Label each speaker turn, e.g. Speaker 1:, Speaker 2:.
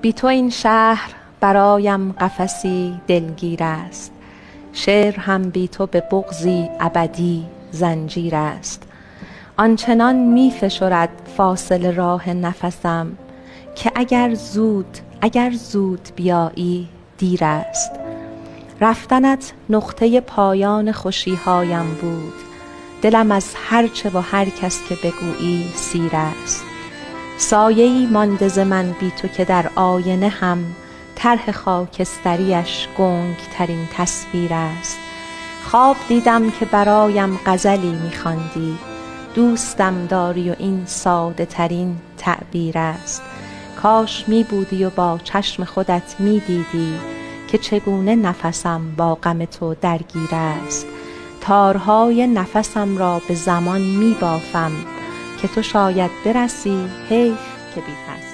Speaker 1: بی تو این شهر برایم قفسی دلگیر است، شعر هم بی تو به بغضی ابدی زنجیر است. آنچنان می فشرد فاصله راه نفسم که اگر زود، اگر زود بیایی دیر است. رفتنت نقطه پایان خوشی هایم بود، دلم از هرچه و هر کس که بگویی سیر است. سایه ای مانده ز من بی تو که در آینه هم طرح خاکستریش گنگ ترین تصویر است. خواب دیدم که برایم غزلی می خواندی، دوستم داری و این ساده ترین تعبیر است. کاش می بودی و با چشم خودت می دیدی که چگونه نفسم با غم تو درگیر است. تارهای نفسم را به زمان می بافم که تو شاید برسی، حیف که بی تأثیر.